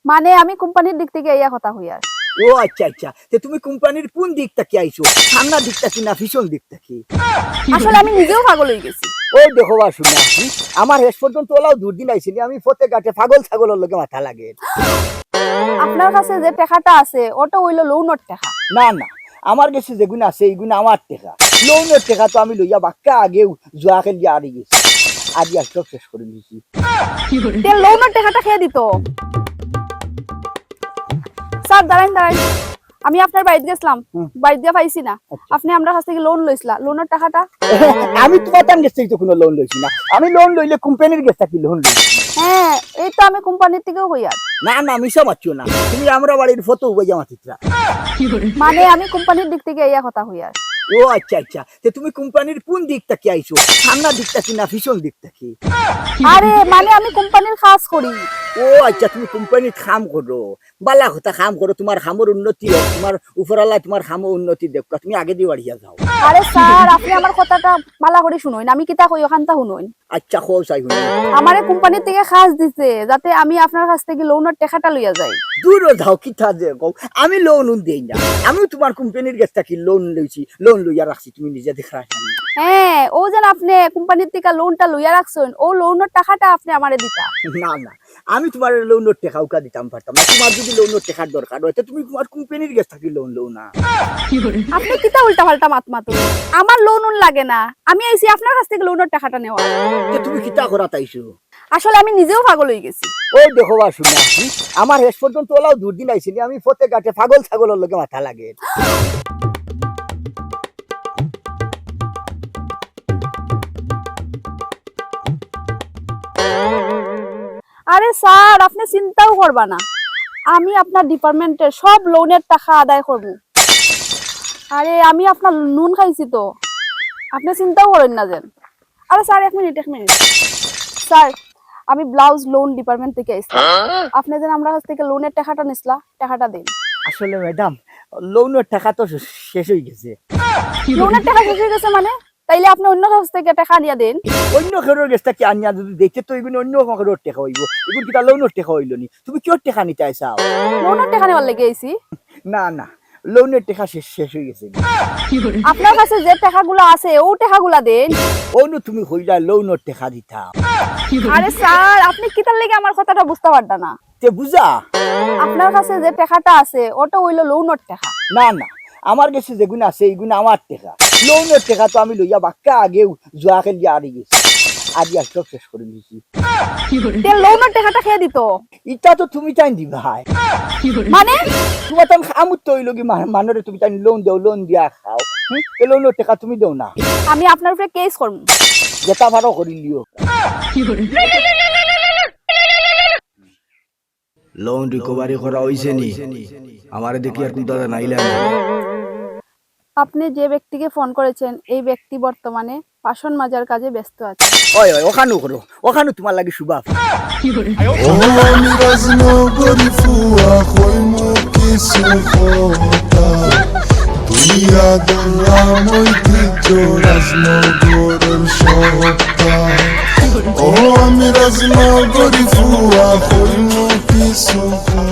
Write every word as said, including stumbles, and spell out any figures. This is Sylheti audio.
মানে আমি কোম্পানির দিক থাকি আইয়া কথা কইয়ার। ও আচ্ছা আচ্ছা, তে তুমি কোম্পানির কোন দিক থাকি আইছো? সামনার দিক থাকি না পিছন দিক থাকি? আসলে আমি নিজেও পাগল অই গেছি। ওই দেখো বা শুনা, হুম? আমার শেষ পর্যন্ত ওলাও দুর্দিন আইছে নি, আমি পথে ঘাটে পাগল ছাগলর লগে মাথা লাগে। আপনার কাছে যে টেকাটা আছে, ওটা অইলো লোনর টেকা। না না, আমার গেছে যেগুন আছে, এইগুন আমার টেকা। লোনর টেকা তো আমি লইয়া বাক্কা আগেউ জুয়া খেলিয়া আরি গেছি। আজ আর সব শেষ করি দিছি। তে লোনর টেকাটা কে দিত? স্যার, দাঁড়াইন, দাঁড়াইন। আমি আপনার বাড়িত গেছিলাম, হুম। বাড়িত গিয়া পাইছি না। আচ্ছা। আপনি আমরার কাছ থাকি লোন লইছিলা, লোনর টেকাটা? আমি তুমার তান গেছ থাকি তো কুনু লোন লইছি না। আমি লোন লইলে কোম্পানির গেছ থাকি লোন লইছি। হ্যাঁ, এই তো আমি কোম্পানির থাকিউ কইয়ার। না না, মিছা মাতিও না। তুমি আমরার বাড়ির ফটো উবাইয়া মাতিত্রা। মানে আমি কোম্পানির দিক থাকি আইয়া কথা কইয়ার। ও আচ্ছা আচ্ছা, তে তুমি কোম্পানির কোন দিক থাকি আইছো? সামনার দিক থাকি না পিছন দিক থাকি? আরে মানে আমি কোম্পানির কাজ করি। ও আচ্ছা, তুমি কোম্পানিত কাম করো। বালা কথা, কাম করো, তুমার কামর উন্নতি হোক, তুমার উপরআলায় তুমার কামো উন্নতি দেউক্কা, তুমি আগেদি বাড়িয়া যাও। আরে স্যার, আপনি আমার কথাটা বালা করি হুনইন, আমি কিতা কই অখানতা হুনইন। আচ্ছা, কও চাই হুনি। আমারে কোম্পানি থাকি কাজ দিছে, যাতে আমি আপনার কাছ থাকি লোনর টেকাটা লইয়া যাই। দূর যাও, কিতা যে কও, আমি লোন উন দেই না, আমিও তুমার কোম্পানির গেছ থাকি লোন লইছি, লোন লইয়া রাখছি, তুমি নিজে দেখরায়। হ্যাঁ, অউ যেন আপনি কোম্পানির থাকি লোনটা লইয়া রাখছইন, অউ লোনর টেকাটা আপনি আমারে দিতা। না না, আমি তুমার লোনর টেকা উকা দিতাম পারতাম না। তুমার যদি লোনর টেকার দরকার অয়, তে তুমি তুমার কোম্পানির গেছ থাকি লোন লও না। আপনি কিতা উল্টাপাল্টা মাত মাতইন? আমার লোন উন লাগে না, আমি আইছি আপনার কাছ থাকি লোনর টেকাটা নেওয়া। তে তুমি কিতা করাত আইছো? আসলে আমি নিজেও পাগল অই গেছি। ওই দেখো বা শুনা, হুম? আমার শেষ পর্যন্ত ওলাও দুর্দিন আইছে নি, আমি পথে ঘাটে পাগল ছাগলর লগে মাথা লাগে। আরে স্যার, আপনি চিন্তাও করবা না, আমি আপনার ডিপার্টমেন্টর সব লোনর টেকা আদায় করমু। আরে আমি আপনার নুন খাইছি তো, আপনি চিন্তাও করইন না যেন। আরে স্যার, এক মিনিট, এক মিনিট। স্যার, আমি ব্লাউজ লোন ডিপার্টমেন্ট থাকি আইছি। আপনি যেন আমরার কাছ থাকি লোনর টেকাটা নিছলা, টেকাটা দেইন। আসলে ম্যাডাম, লোনর টেকা তো শেষ অই গেছে। লোনর টেকা শেষ অই গেছে মানে? তাইলে আপনি অন্য কাছ থাকি টেকা আনিয়া দেইন। অন্য কেউর গেছ থাকি আনিয়া যদি দেইতে তো ইগুন অন্য কেউর টেকা অইবো। ইগুন কিতা লোনর টেকা অইলো নি? তুমি কিওর টেকা নিতায় চাও? লোনর টেকা নেওয়ার লাগি আইছি। না না, লোনর টেকা শেষ, শেষ অই গেছে। আপনার কাছে যে টেকাগুলা আছে, অউ টেকাগুলা দেইন। অনো তুমি কইলায় লোনর টেকা দিতাম। আরে স্যার, আপনি কিতার লাগি আমার কথাটা বুঝতা পাররা না? তে বুঝা। আপনার কাছে যে টেকাটা আছে, ওটা অইলো লোনর টেকা। না না, আমার গেছে যেগুন আছে, ইগুন আমার টেকা। লোনর টেকা তো আমি লইয়া বাক্কা আগেউ জুয়া খেলিয়া আরি গেছি। আজ আর সব শেষ করি দিছি। তে লোনর টেকাটা কে দিত? ইটা তো তুমি তাইন দিবায়। মানে? তুমার তান কামউ তো অইলো গি মা-, মানষরে তুমি তাইন লোন দেও, লোন দিয়া খাও। হুম? তে লোনর টেকা তুমি দেও না। আমি আপনার উপরে কেস করমু। যেতা পারো করিলিও। লোন রিকভারি করা অইছে নি? আমারে দেখি আর কুন্তা জানাইলা না। আপনি যে ব্যক্তিকে ফোন করেছেন, এই ব্যক্তি বর্তমানে বাসন মাজার কাজে ব্যস্ত আছে। ওই, ওই, অখানউ করো, অখানউ তুমার লাগি শুভ। ও আমি রাজনগরী ফুয়া, কইমু কিছু কথা। তুই আদুল্লাহ মৈত্রী রাজনগরের সত্তা। ও আমি রাজনগরী ফুয়া, কইমু কিছু কথা।